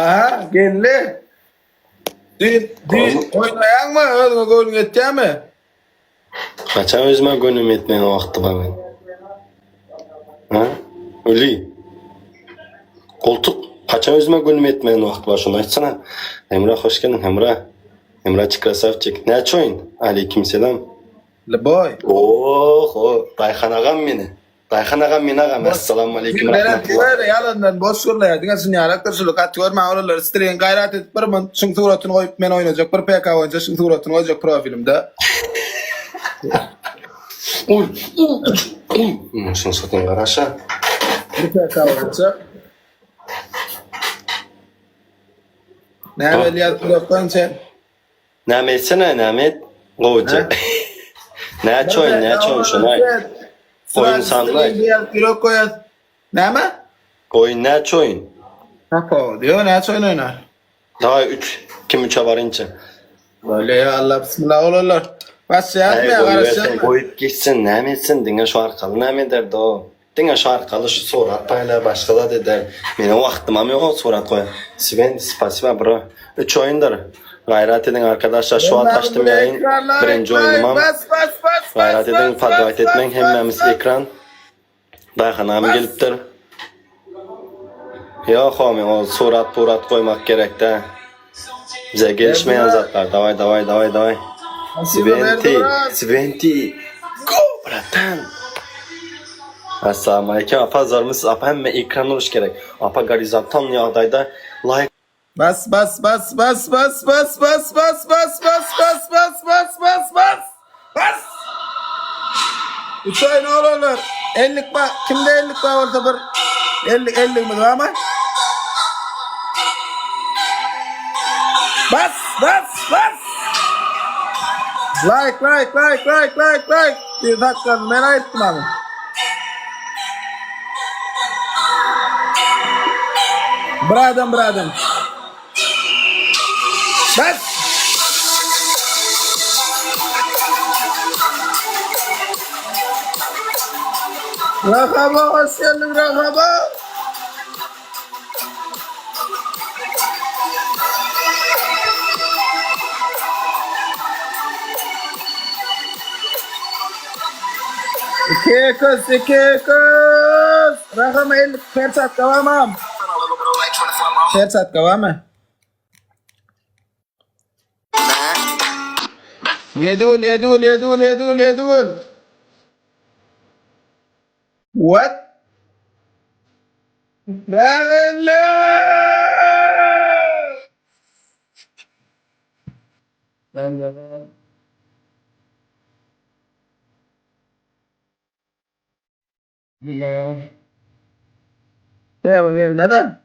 Aha, geldi. Düýn, düýn oýnaýaňmy? Özüňe göwnüň ýetýärmi? Haçan özüme göwnüm ýetmeýän wagty bar men. Ha? Öli. Goltuk. Haçan özüme göwnüm ýetmeýän wagty bar şony aýtsana. Hemra hoş geldiň Hemra. Hemraçyk krasawçik. Näçe oýun? Aleýkim selam. Lboý. Oho, Daýhan agam meni. Daýhan agam men agam Essalamualeýkum Rahmetullah. Ýöne ýalandan boş gürleýär diňe şuny ýalakdyr şuly gaty görmäň olalary strin gaýrat edip bir munt şuň suratyny goýup men oýnajak bir PK boýunça şuň suratyny goýjak profilimde. Uý uý uý şuň suratyny garaşa. Bir PK boýunça. Näme elýär suratdan sen? Näme etsene näme et gowja. Näçe oýun näçe oýun şony aýt. Oýun sanyny aýt. Ýürek goýas. Näme? Oýun näçe oýun? Tapawudy ýok näçe oýun oýnar? Dawaý üç kim üçe barynça. Bolýa ýa Allah bismillah olanlar. Başlaýarmy ýa garaşýarmy? Goýup gitsin näme etsin diňe şu arkaly näme ederdi o. Diňe şu arkaly şu surat paýlar başga zat eder. Meniň wagtymam ýok ol surat goýan. Swen spasiba bro. Üç oýundyr. Gaýrat ediň arkadaşlar şu wagt açdym ýaýyn. Birinji oýnumam. Gaýrat ediň podwaýt etmäň hemmämiz ekran. Daýhanam gelipdir. Ýok homy ol surat purat goýmak gerek dä. Bize gelişmeýän zatlar daway daway daway daway. Swenti Swenti go bratan. Assalamu aleýkum apa zormysyz apa hemme ekran uruş gerek apa gorizontal ýagdaýda laýk Bas bas bas bas bas bas bas bas bas bas bas bas bas bas bas bas. Üç oýun oglanlar. Ellik ba kimde ellik bar bolsa bir ellik elligimiz barmy? Bas bas bas. Like like like like like like. Bir dakika men aýtdym abi. Bir adam bir adam. Bas. Rahaba hoş geldin Rahaba. İki kız, iki kız. Rahama el perçatka var mı? Perçatka var mı? Ýedi gün, ýedi gün, ýedi gün, ýedi gün, ýedi gün. What? Näme?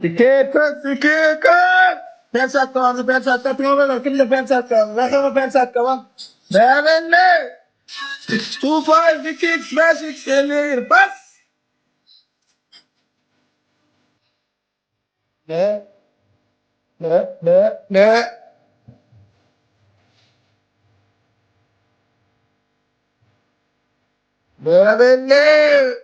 Iki kız, iki kız. Perçatka vardı, perçatka atıyorlar. Kimde perçatka? Rakama perçatka var. Değerli. 2, 5, 2, 3, 5, 3, 51. Bas. Ne? Ne? Ne? Ne? Ne belli?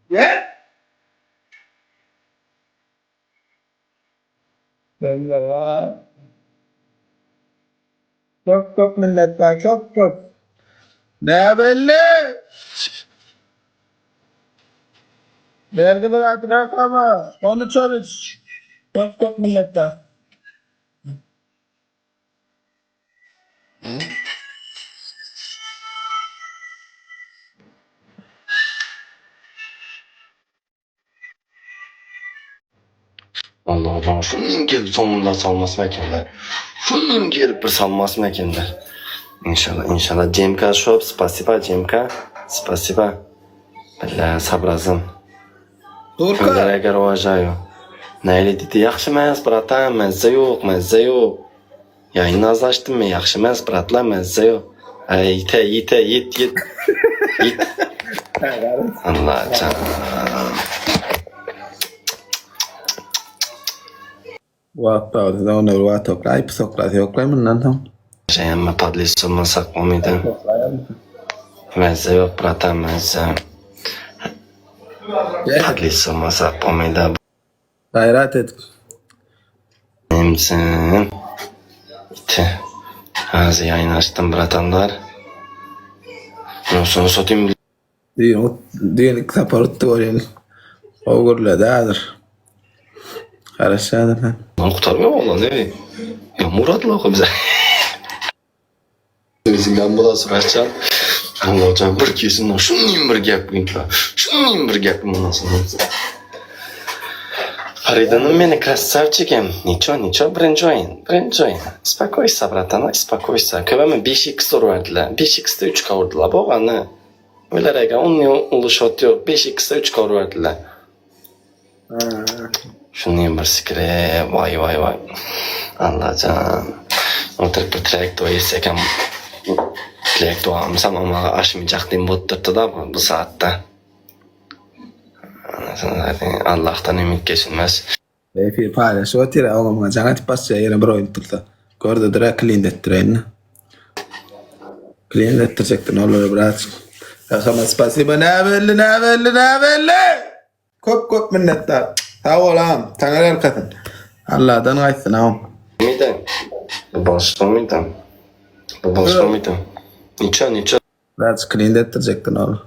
Ne? Çok çok millet var, çok çok. Ne belli? Vergi bırak ama onu çalış. Çok çok millet var. Allah Allah şunun gelip sonunda salmasyn ekenler. Şunun gelip bir salmasyn ekenler. İnşallah inşallah Cemka shop spasiba Cemka spasiba. Billa sabrazım. Turka. Kimler agar уважаю. Nähili diýdi ýagşy mäs bratan mäzze ýok mäzze ýok. Ýaýyny azlaşdymmy ýagşy mäs bratla mäzze ýok. Aý ýite ýite ýit ýit. Ýit. Allajan. Wagt dawdy da onda bir wagt oklaý, pis oklaý, ýoklaý mundan soň. Hemme podlist bolmasak umydym. Meze yok bratan meze. Hadlis olmasa pomida Gaýrat edip. Nemsin. İti. Hazır yayın açtım bratanlar. Nosunu satayım. Düýn düýn iki sapar utdy görýän. O gürledi häzir. Garaşýardyr sen. Lan kurtarmıyor mu lan ne? Ya Murat la bize. Özünden bula suraçan. Allah hocam bir kesin şunun bir gap Şunun bir gap bundan sonra. Faridanım meni красавчигim. Niço, niço, birinci oyun. Birinci oyun. Спокойся, братан, спокойся. Köpeme 5x verdiler. 5x'de 3 kavurdular. Boğanı. Öyle onun ulu shot yok. 5x'de 3 kavur verdiler. Şunun bir sikre. Vay vay vay. Allahcan. Oturup bir trek doğa yesek am. Trek doğamsam ama aşmayacak diyeyim botturdu da bu, bu saatte. Anasını zaten Allah'tan ümit kesilmez. Efir paýlaşyp otyr, oňa muňa jaň atyp basýar, ýene bir oýun tutulsa. Görde dura klin etdireýin. Klin etdirjekdir, olara biraz. Rahmat, spasiba, näbelli, näbelli, näbelli! Köp köp minnetdar. Sag bol agam, taňry ýalkasyn. Alladan gaýtsyn agam. Mıydı? Bu başka mıydı? Bu başka mıydı? Niço, niço. Biraz klin etdirjekdir olar.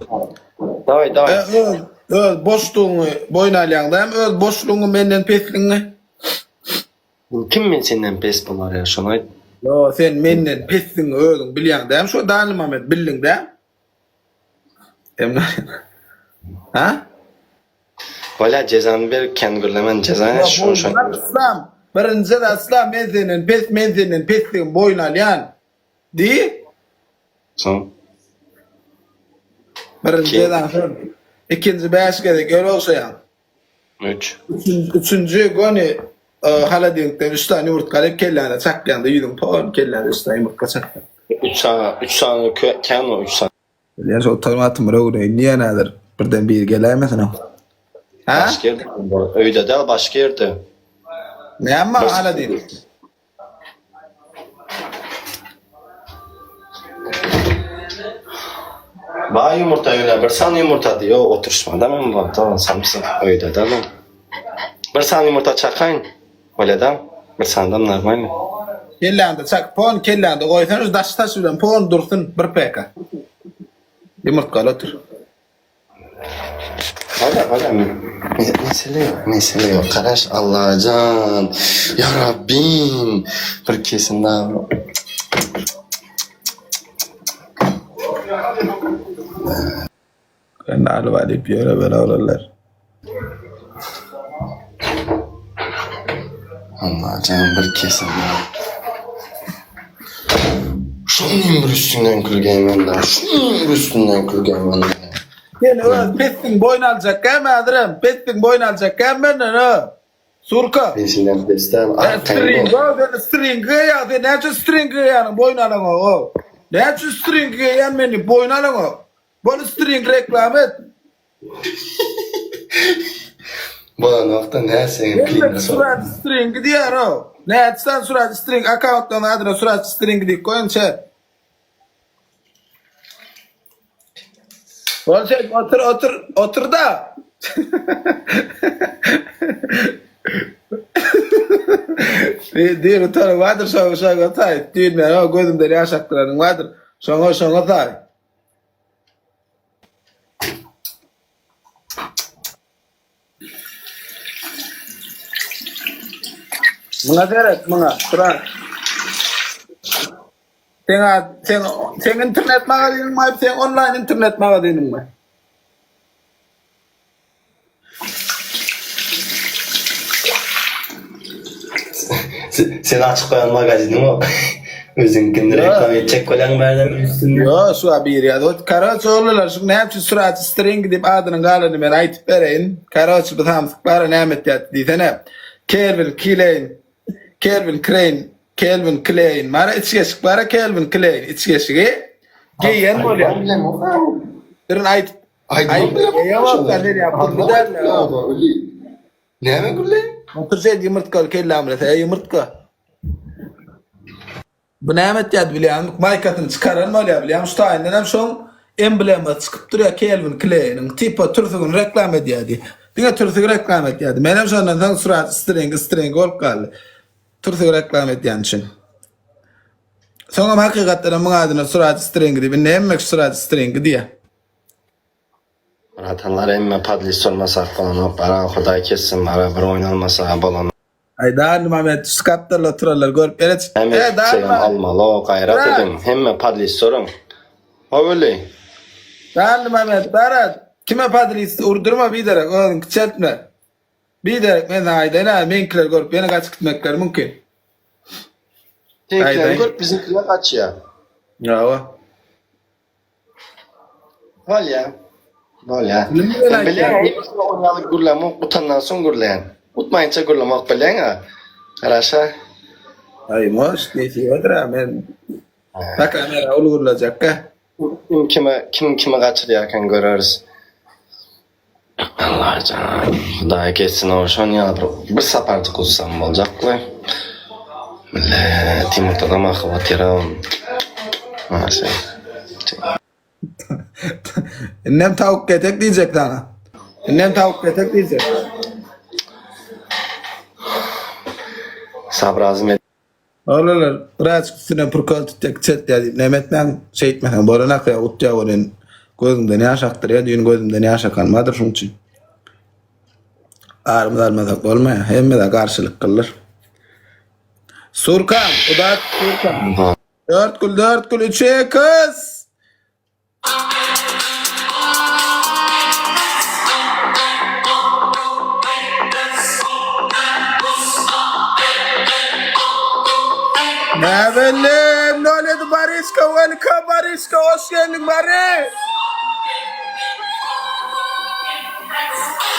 Davay, davay. Öz, öz boşlugyňy boýun alýaň dämi? Öz boşlugyňy menden pesligiňi. Kim men senden pes bolar ya şunu ayt. Ýo, sen menden pesligiňi özüň bilýäň dämi? Şo dany moment bildiň dämi? Emma Ha? Valla cezanı ver kendi gürlemen cezanı şunu şunu. Aslam, birinji aslam men senden pes, men senden pesligimi boýun alýan. Diý. Son. Birinji Kim? cezan şol. Ikinji 5 gezek el ogşaýaň. 3. Üçünji, üçünji göni e, holodilnikden 3 tane ýumurtga alyp kelläne çakýaňda ýüzüň pol kelläne 3 tane ýumurtga çakýaň. 3 saniye 3 saniye kän o 3 saniye. Bilýän şo oturma atym bir öwreýin diýen häzir. Birden biri geläýmesin o. Ha? Başka yerde. Öyle değil başka yerde. Näme holodilnik? Bay yumurta öyle bir san yumurta diyor oturuşmada mı var? Tamam samsın öyle değil mi? Bir san yumurta çakayın. Öyle değil Bir sandan normal mi? Kelläňde çak, pon kelläňde goýsan şu daş taş bilen pon dursun bir peka. Ýumurtga otur. Valla valla mesele yok mesele yok. Karaş Allah'can. Ya Rabbim. Bir kesin daha. Ben alyp alyp ýöre bela olarlar. Allah'can bir kesin daha. Şunun bir üstünden kül ben daha. Şunun bir üstünden kül ben daha. Sen öz pestin boýun aljak gämi häzirem? Pestin boýun aljak gämi menden ha? Surka. Peşinden pesten. Sen string, o sen string ya, sen näçe string ýanyň boýun alaň o. Näçe string ýan meni boýun alaň o. Bol string reklam et. Bu nokta ne senin klinde sor. Surat string diýär o. Näçe surat string akkauntdan adyna surat string diýip goýun çet. Bol çet otur otur otur da. Diýir utanı vardır şoňa şoňa saý. Düýn men o gözümden ýaş akdyranyň vardır. Şoňa şoňa saý. Muňa seret, muňa. Surat. Sen sen sen internet magazynyň my, sen online internet magazynyň my. Sen açık koyan magazini o. Özünkini reklam edecek koyan berden üstünde. Yo, şu bir ya. Karaç oğlular şu ne yapçı surat string diýip adynyň galany men aýtyp bereýin. Karaç bu samsyklara näme etýär diýsene. Calvin Klein, Calvin Klein, Calvin Klein. Mara içgeşik bara Calvin Klein içgeşigi geýen bolýar. Birin aýtyp Näme gürle? Otur sen ýumurtga kellämle, sen ýumurtga. Bu näme etýärdi bilýäňmi? Maýkasyny çykaran bolýar bilýäňmi? Şu taýyndan hem şoň emblemasy çykyp durýar Kelvin Kleýniň. Tipa türsügini reklam edýärdi. Diňe türsügi reklam edýärdi. Menem şondan soň surat stringi stringi bolup galdy. Türsügi reklam edýän üçin. Soňam hakykatdan hem muň adyna surat stringi diýip indi hemme kişi surat stringi diýýär. Bratanlar emme podlis bolmasak bolanok bara hudaý kessin bara bir oýun almasa bolanok. Aý Darly Mamet şu gapdalda oturanlar görüp ýere çyk. Näme E Darly etsegem Mamet. almaly gaýrat Brat. ediň hemme podlis soruň. Howeli. Darly Mamet barat. Kime podlis urdurma biderek özüň kiçeltme. Biderek men saňa aýdaýyn a meňkiler görüp ýene gaçyp gitmekleri mümkin. Seňkileri Aýdaýyn. görüp biziňkiler gaçýar. Hawa. Bolýa. Bolýa. Nime bilen Sen bilýäň, aýtýaň? hepsini on ýaly gürlämok, utandan soň gürleýän. Utmaýynça gürlemok bilýäň-ä. Garaşa. Aý, moş, nesibedir-ä, men na kamera uly gürlejekkä. Kim kime, kim kimi gaçyrýarkan göreris. Allajan, Hudaý kessin o şon ýaly bir, bir saparjyk ussam boljakly. Millet ýumurtadam akyp otyram. Maşa. Indem tawuk getek diýjek saňa. Indem tawuk getek diýjek. Sabrazym et. Oglanlar birazjyk üstüne prikol tutýa kiçeltýä diýip näme etmäň şeýtmeseň bolan akýa utýa welin gözüňden ýaş akdyrýa düýn gözümden ýaş akanmadyr şuň üçin. Arymyz almasak bolmaýa hemme zat garşylyk kyldyr. Surkan udat Surkan. Dört gül dört gül üçe kız. Näbellim, noledi Bariska, welcome Bariska, hoş geldiň Bari.